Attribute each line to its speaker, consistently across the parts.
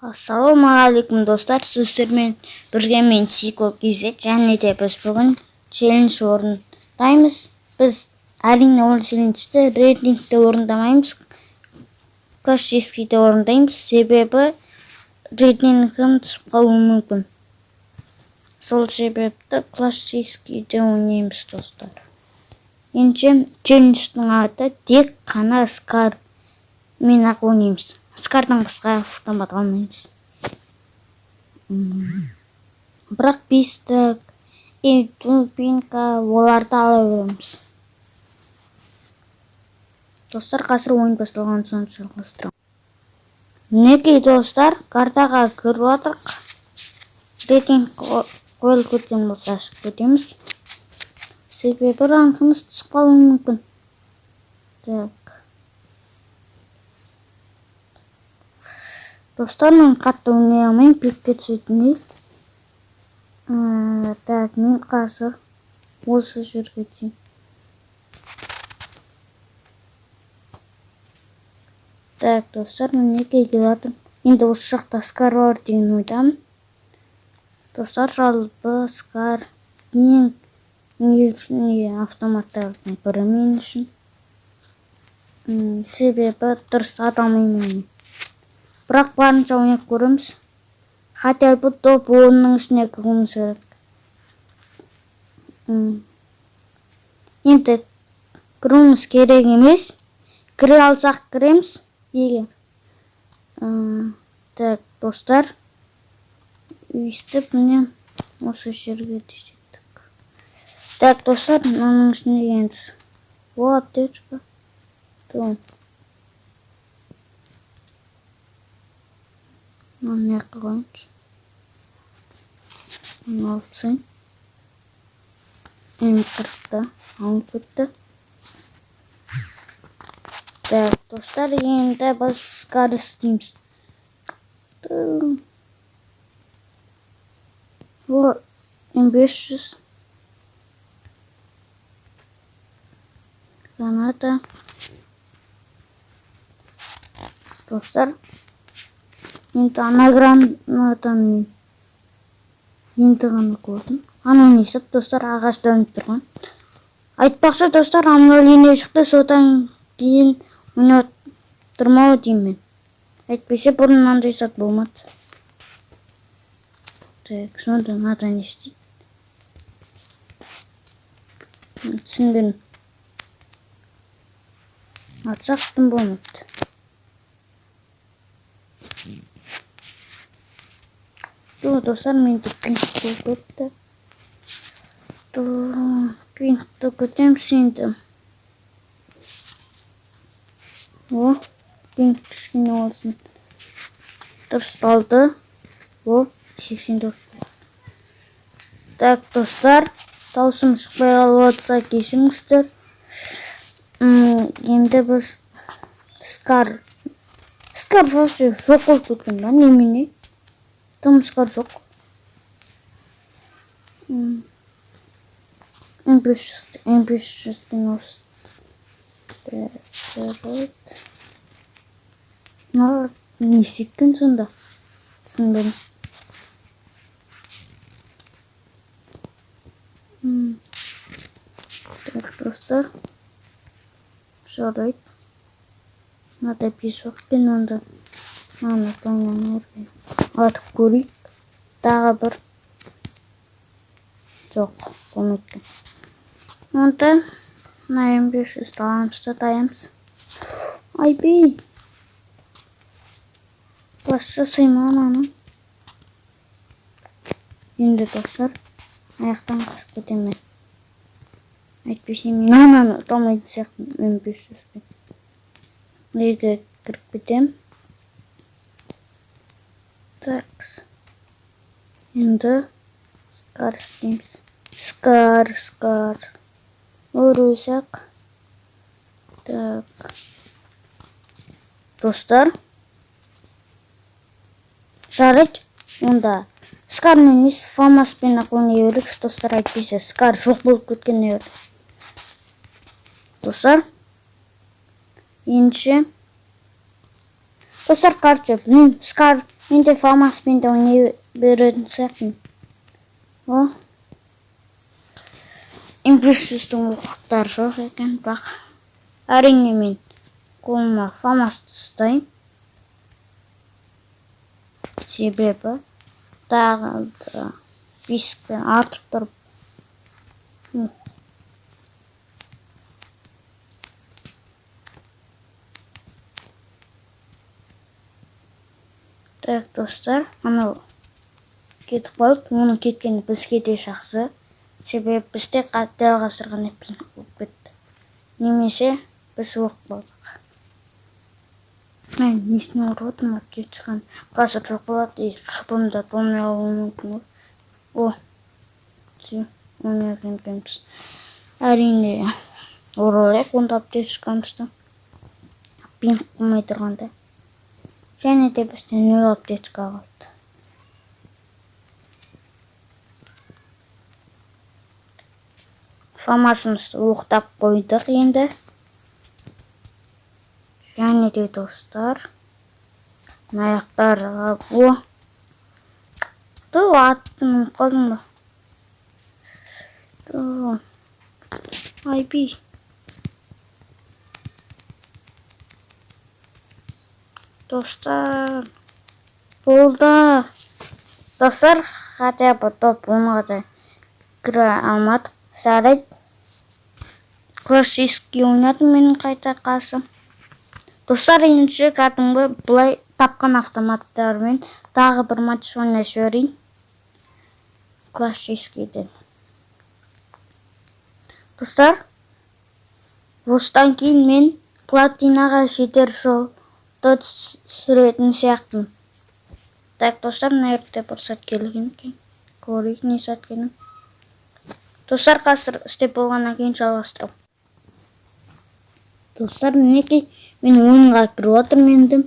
Speaker 1: Ассалаумағалейкум, достар! Сіздермен бірге мен, Сико KZ, және де біз бүгін челлендж орындаймыз. Біз, әрине, ол челленджді рейтингте орындамаймыз, классическийде орындаймыз, себебі рейтингім түсіп қалуы мүмкін. Сол себепті классическийде ойнаймыз, достар. Ендеше, челлендждің аты тек қана Скар мен ақ ойнаймыз. Скардан басқа автомат алмаймыз. Бірақ пистік и дубинка, оларды ала береміз. Достар, қазір ойын басталған соң жалғастырамын. Мінекей, достар, картаға кіріп жатырық. Рейтинг қойылып кеткен болса, ашып кетеміз, себебі рангымыз түсіп қалуы мүмкін. Так, достар, мен қатты ойнай алмаймын, пикке түсетіндей. Так, мен қазір осы жерге дейін. Так, достар, мінекей, келе жатырмын. Енді осы жақта Скар бар деген ойдамын. Достар, жалпы Скар ең не автоматтардың бірі мен үшін, себебі дұрыс ата алмаймын мен, бірақ барынша ойнап көреміз. Хотя бы топ 10-ның ішіне кіруіміз керек. Енді кіруіміз керек емес, кіре алсақ, кіреміз егер. Так, достар, өйстіп, міне, осы жерге де жеттік. Так, достар, мынаның ішінде енді, о, аптечка. Ту. Мынаны мына жаққа қояйыншы, мынаны алып тастайын. М40-та алынып кетті. Так, достар, енді біз Скар істейміз. Ту. О, М500, граната. Достар, енді ана гранатаны мен енді ғана көрдім. Анау не зат, достар, ағашта өніп тұрған? Айтпақшы, достар, обновление шықты, содан кейін ойнап тұрмау деймін мен, әйтпесе бұрын мынандай зат болмады. Так, сонда мынада не істейді, түсінбедім. Атсақ, тым болмапты. Ту, достар, менде пинг болып кетті. Ту, пингті күтеміз енді. О, пинг кішкене болсын дұрысталды. О, 84. Так, достар, даусым шықпай қалып жатса, кешіріңіздер. Енді біз Скар вообще жоқ болып кеткен ба, немене? Тым Скар жоқ. М500, М500-пен осы. Так, жарайды. Мыналар не істейді екен сонда, түсінбедім. Так, достар, жарайды. Мынада песок екен. Онда мынаны былайынан атып көрейік тағы бір. Жоқ, болмайды екен. Онда мына М500-ді аламыз да таямыз. Айбей, бас жасаймын ананы. Енді, достар, аяқтан қашып кетемін мен, әйтпесе мен ананы ұта алмайтын сияқтымын. М500-пен мына жерге кіріп кетемін. Так, енді Скар істейміз. Скар, Скар, рюкзак. Так, достар, жарайды. Онда Скармен емес, Фамаспен ақ ойнай берейікші, достар, әйтпесе Скар жоқ болып кеткен жерде. Достар, ендеше, достар, короче, білмеймін, Скар Мен де фамаспен де ойнай беретін сияқтымын. О. М500-дің оқтары жоқ екен, бірақ әрине мен қолыма фамасты ұстаймын. Себебі тағы да бесікпен атып тұрып. Так, достар, анау кетіп қалды. Оның кеткені бізге де жақсы. Себебі бізде дәл қазір ғана пинг болып кетті. Немесе біз өліп қалдық. Мен несіне ұрып отырмын, аптечканы қазір жоқ болады, и хпм да толмай қалуы мүмкін ғой. О, все, ойнаған екенбіз. Әрине, оралайық онда аптечкамызды. Пинг қылмай тұрғанда. Және де бізде нөл аптечка қалды. Фамасымызды оқтап қойдық енді. Және де, достар, аяқтарға. О, ту, аттың ұмытып қалдым ба? Ту, айби. Достар, болды. Достар, хотя бы топ 10-ға да кіре алмадық. Жарайды. Классический ойнадым мен қайта қасы. Достар, ендеше кәдімгі былай тапқан автоматтармен тағы бір матч ойнай жіберейін. Классическийден. Достар, осыдан кейін мен платинаға жетер жолды түсіретін сияқтымын. Так, достар, мына жерде бір зат келген екен. Көрейік, не зат екенін. Достар, қазір істеп болғаннан кейін жалғастырамын. Достар, мінекей, мен ойынға кіріп отырмын енді.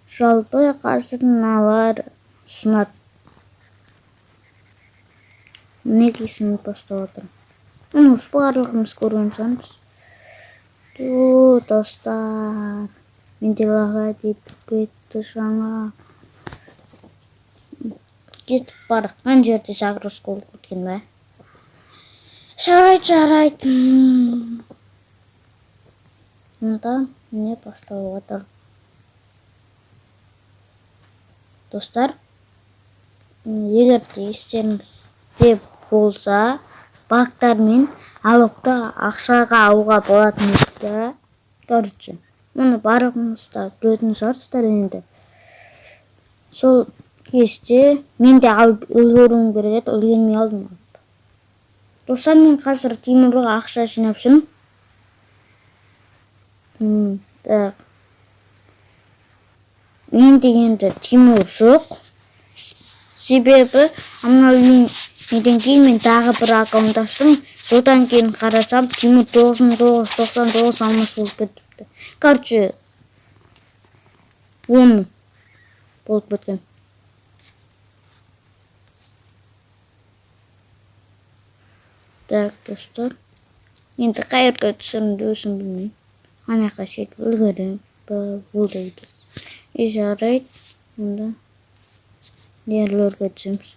Speaker 1: Жалпы қазір мыналар сынады. Мінекей, сынып бастап жатыр. Ну, барлығымыз көрген шығармыз. О, достар, менде лагать етіп кетті жаңа. Кетіп бара жатқан жерде загрузка болып кеткен бе? Жарайды, жарайды. Мұнда не басталып жатыр? Достар, егер де естеріңізде болса, багтар мен алокты ақшаға алуға болатын еді. Короче, мұны барлығыңыз да білетін шығарсыздар енді. Сол кезде мен де алып үлгеруім керек еді, үлгермей алдым. Достар, мен қазір Тимурға ақша жинап жүрмін. Так. Менде енді Тимур жоқ. Себебі анау неден кейін мен тағы бір аккаунт аштым. Содан кейін қарасам, Тимур 9999 алмас болып кетіпті. Короче, 10 болып кеткен. Так, достар. Енді қай жерге түсірімді өзім білмеймін. Ана жаққа жетіп үлгеремін ба, ол да. И жарайды, онда нерлерге түсеміз.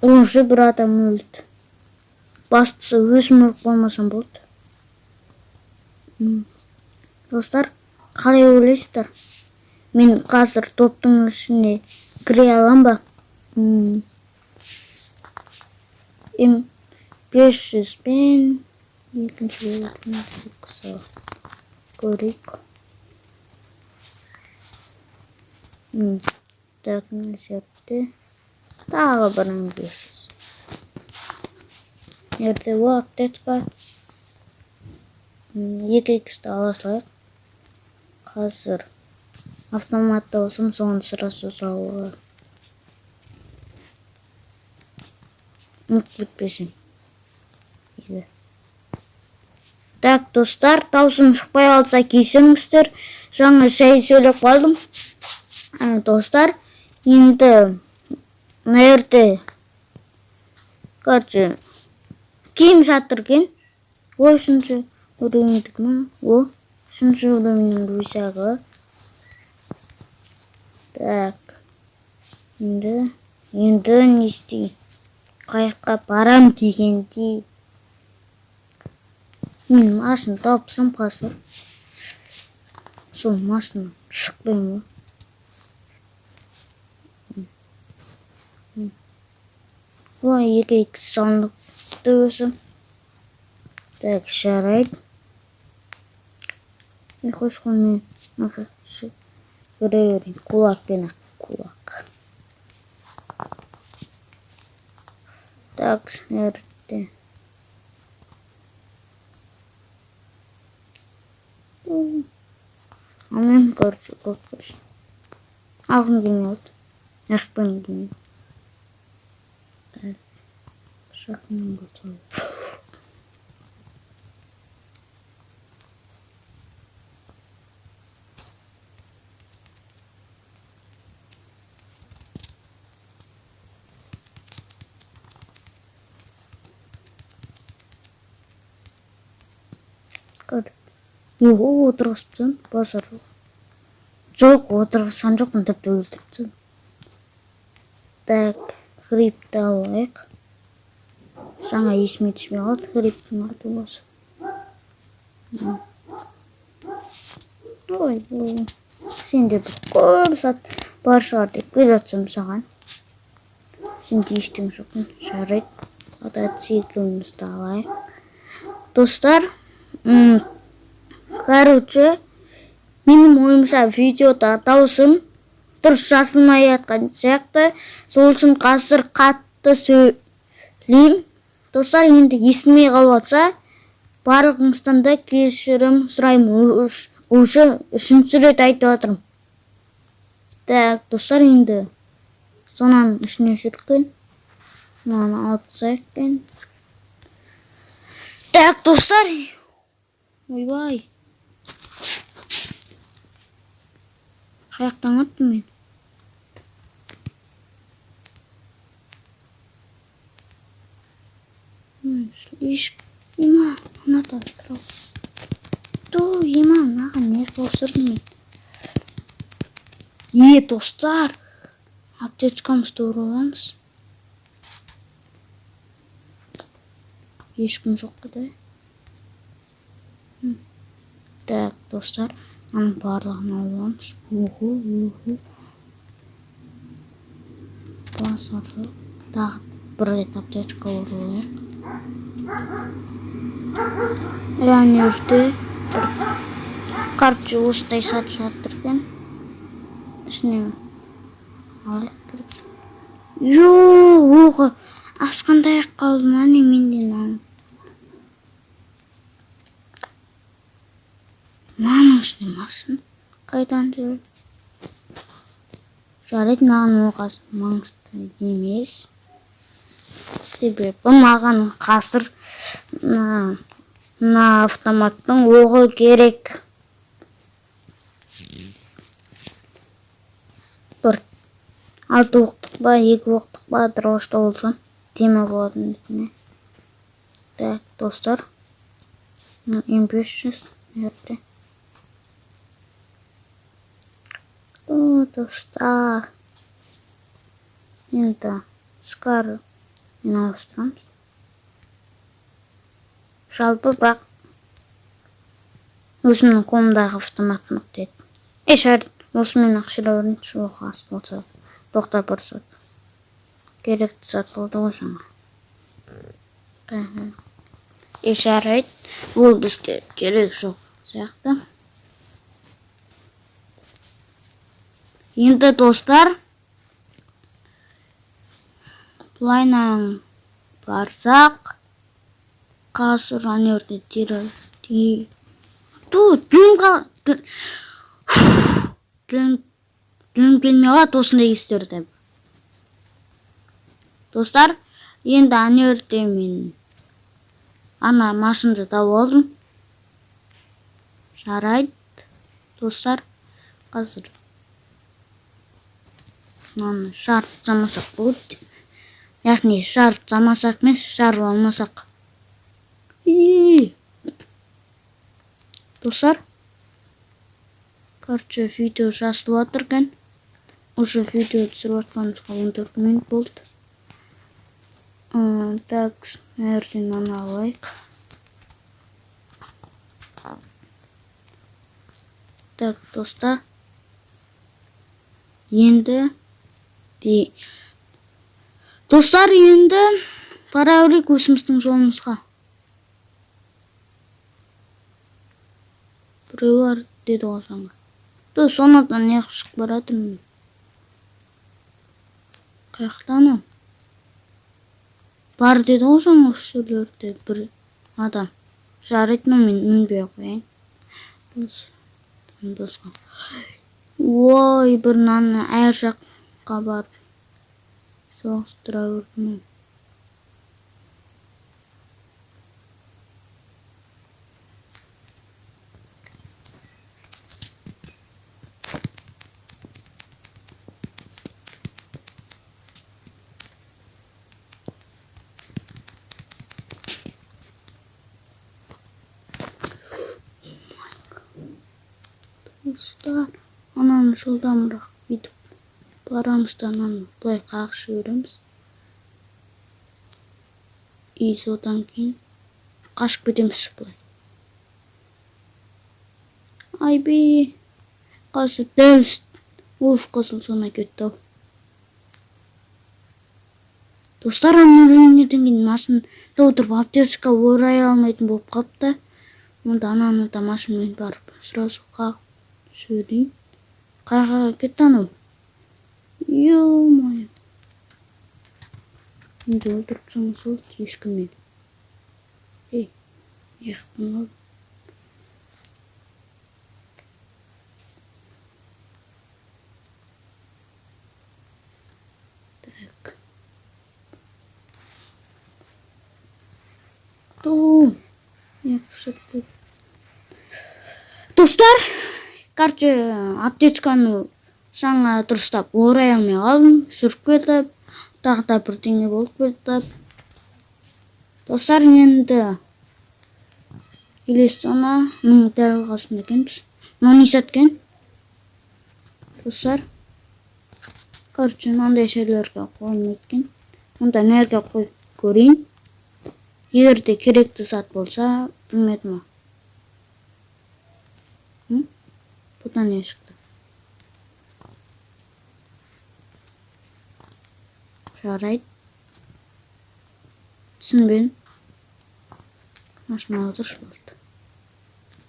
Speaker 1: Уже бір адам өлді. Бастысы, өзім өліп қалмасам болды. Достар, қалай ойлайсыздар? Мен қазір топтың ішіне кіре алам ба? М 500 пен екінші көрейік. Так, мына жерде тағы бір М500. Жерде о аптечка. Екі иксті ала салайық. Қазір автоматты болсам, соны сразу салуға ұмытып кетпесем. Так, достар, даусым шықпай қалса, кешіріңіздер. Жаңа шай сөйлеп қалдым. Достар, енді мына жерде, короче, киім жатыр екен. О, үшінші уровеньдік ма? О, үшінші уровеньнің рюкзагы. Так. Енді не істеймін? Қаяққа барам дегендей. Мен машина тапсам қазір. Сол машина шықпаймын ғой. Ой, 2 сандықты өзім. Так, жарайды. Мен қош мен көре берейін. Кулакпен ақ, кулак. Так, сnerде. Алмаймын, короче, көп қойшы. Алғым келмей қалды. Аяқпен келмей. Так, жақыннан болса. Ого, отырғызып тастадым. Базар жоқ. Жоқ, отырғызған жоқпын, тіпті өлтіріп тастадым. Так, гриппті алайық. Жаңа есіме түспей қалды грипптің аты осы. Ой, сенде бір көп зат бар шығар деп көз атсам саған. Сенде ештеңе жоқ. Жарайды. Мотоциклімізді алайық. Достар, короче, менің ойымша видеода дауысым дұрыс жазылмай жатқан сияқты. Сол үшін қазір қатты сөйлеймін. Достар, енді естімей қалып жатса, барлығыңыздан да кешірім сұраймын. Уже 3-ші рет айтып жатырмын. Так, достар, енді соның ішіне жүрген. Мынаны алып тастайық екен. Так, достар. Ойбай. Қаяқтан аттым мен? Ема, мына да тұр. Ту, ема, мынаған не қосырдым мен? Е, достар, аптечкамызды ұрып аламыз. Ешкім жоқ қой да. Так, достар, аның барлығын алып аламыз. Ого, ого. Базар жоқ. Тағы бір рет аптечка ұрып алайық. Ана жерде бір короче осындай сатып жатыр екен. Ішінен алайық керек. Йо, оғы асқандай ақ қалды ма не менде нан. Мынаның ішіне машина қайдан жүр? Жарайды, маған ол қазір маңызды емес. Себебі маған қазір мына автоматтың оғы керек. Бір 6 оқтық па, 2 оқтық па, дрош-та болса тема болатын дейтін. Так, достар. М500 жерде. О, достар. Енді скар мен ауыстырамыз. Жалпы бірақ өзімнің қолымдағы автомат мықты еді. Жарайды, осымен ақ жүре берейінші, оқ аз болса, тоқтап бір сәт. Керекті зат болды ғой жаңа. Жарайды, ол бізге керек жоқ сияқты. Енді достар, былайынан барсақ, қазір ана жерде ту, тілім келмей қалады осындай кездерде. Достар, енді ана жерде мен ана машинаны тауып алдым. Жарайды, достар, қазір мынаны жарып тастамасақ болады. Яғни жарып тастамасақ емес, жарып алмасақ. Достар, короче, видео жазылып жатыр екен. Уже видео түсіріп жатқанымызға 14 минут болды. Так, мына мынаны алайық. Так, достар. Енді достар, енді бара берейік өзіміздің жолымызға. Біреу бар деді ғой жаңа. Ту, сонадан неғып шығып бара жатырмын? Қаяқта анау? Бар деді ғой жаңа осы жерлерде бір адам. Жарайды, мен мінбей ақ қояйын. Босқа. Ой, бір мынаны әр жаққа барып соғыстыра бердім. Достар, ананы жылдамырақ бүйтіп барамыз да, ананы былай қағып жібереміз. И содан кейін қашып кетеміз былай. Айби, қазір дәл уф, қызыл зона кетті ау. Достар, обновлениеден кейін машинада отырып аптечка орай алмайтын болып қалыпты. Онда ананы да машинамен барып сразу қағып жіберейін. Қаяққа кетті анау? Ё-моё. Енді өлтіріп тастамаса болды ешкім мені. Ей, неғып? Так. Ту. Неғып шығып кетті? Достар, короче, аптечканы жаңа дұрыстап орай алмай қалдым, жүріп кетіп, тағы да бірдеңе болып кетіп. Достар, енді келесі зонаның дәл қасында екенбіз. Мынау не зат екен? Достар, короче, мынандай жерлерге қойылмайды екен. Онда мына қойып көрейін. Егер де керекті зат болса, білмедім. Бұдан не шықты? Жарайды. Түсінбедім. Машина отырыш болды.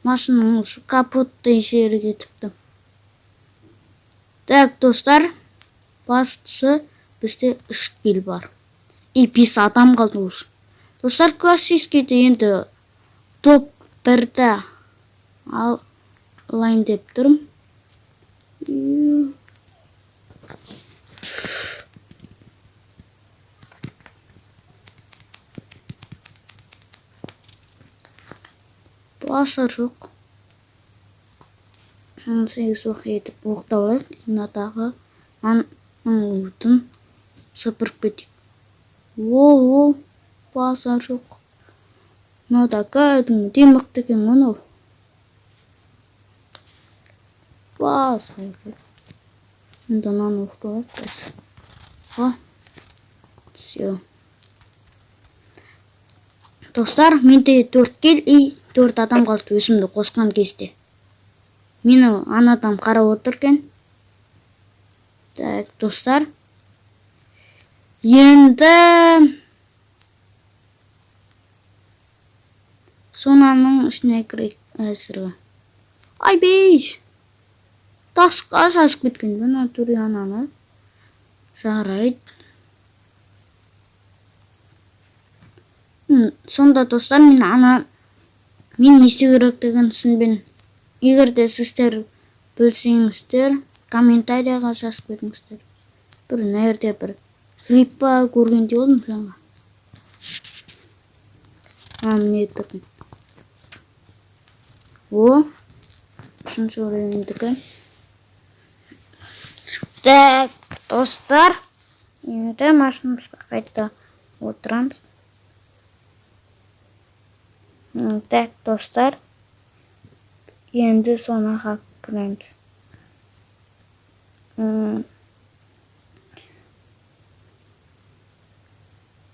Speaker 1: Машинаның уже капоттай жері кетіпті. Так, достар, бастысы бізде 3 килл бар. И 5 адам қалды уже. Достар, классическийде енді топ 1-ді алайын деп тұрмын. Басы жоқ. 18 оқ етіп оқтап алайық. Мынадағы аның отын сыпырып кетейік. О, базар жоқ. Мынада кәдімгідей мықты екен мынау. Базар жоқ. Енді мынаны оқтап алайық біз. О, всё. Достар, менде 4 килл и 4 адам қалды өзімді қосқан кезде. Мені ана адам қарап отыр екен. Так, достар. Енді сонаның ішіне кірейік әзірге. Айбей! Тасқа жазып кеткен бе натуре ананы? Жарайды. Сонда достар, мен ана мен не істеу керектігін түсінбедім. Егер де сіздер білсеңіздер, комментарияға жазып кетіңіздер. Бір мына жерде бір клип па көргендей болдым жаңа. А, міне екен. О, үшінші уровеньдікі. Так, достар, енді машинамызға қайта отырамыз. Так, достар, енді сонаға кіреміз.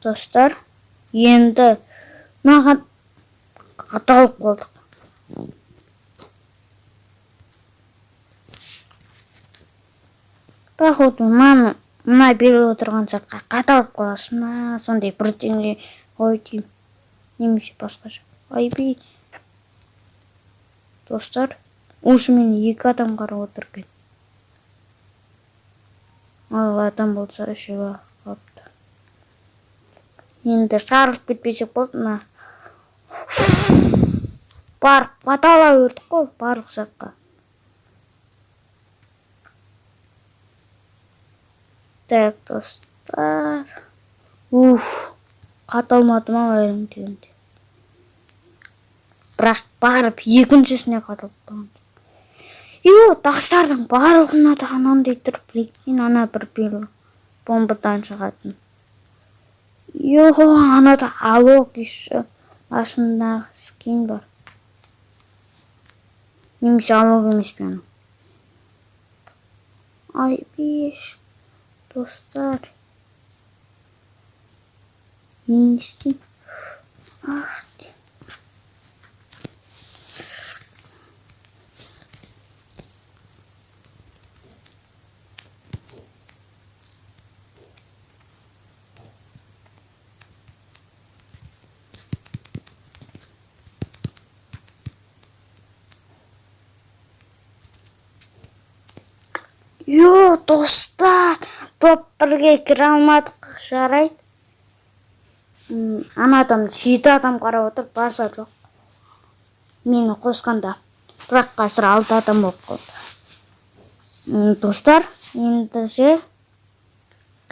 Speaker 1: Достар, енді мынаған қадалып қалдық. Походу, мынаны, мына беріліп отырған затқа қадалып қаласың ба, сондай бірдеңе ғой деймін, немесе басқаша. Айби, достар, уже мені екі адам қарап отыр екен, ал адам болса, үшеуі қалыпты. Енді жарылып кетпесек болды. Мына барып қадала бердік қой барлық затқа. Так, достар, уф, қадалмадым ау әрең дегенде, бірақ барып екіншісіне қадалып қалған. Йо, тастардың барлығына да анандай тұр, прикинь, ана бір белгі бомбадан шығатын. Йо, анада Алок, еще басындағы скин бар, немесе Алок емес пе анау? Айбиш, достар, енді не істеймін? Ах. Йо, достар, топ бірге кіре алмадық, жарайды. Ана адам, жеті адам қарап отыр, базар жоқ. Мені қосқанда. Бірақ қазір алты адам болып қалды. Достар, енді ше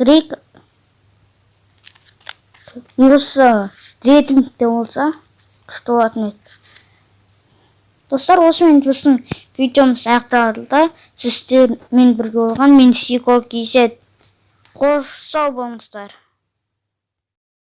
Speaker 1: кірейік. Осы рейтингте болса, күшті болатын еді. Достар, осымен біздің видеомыз аяқталды. Сіздермен бірге болған мен, Сико KZ. Қош, сау болыңыздар.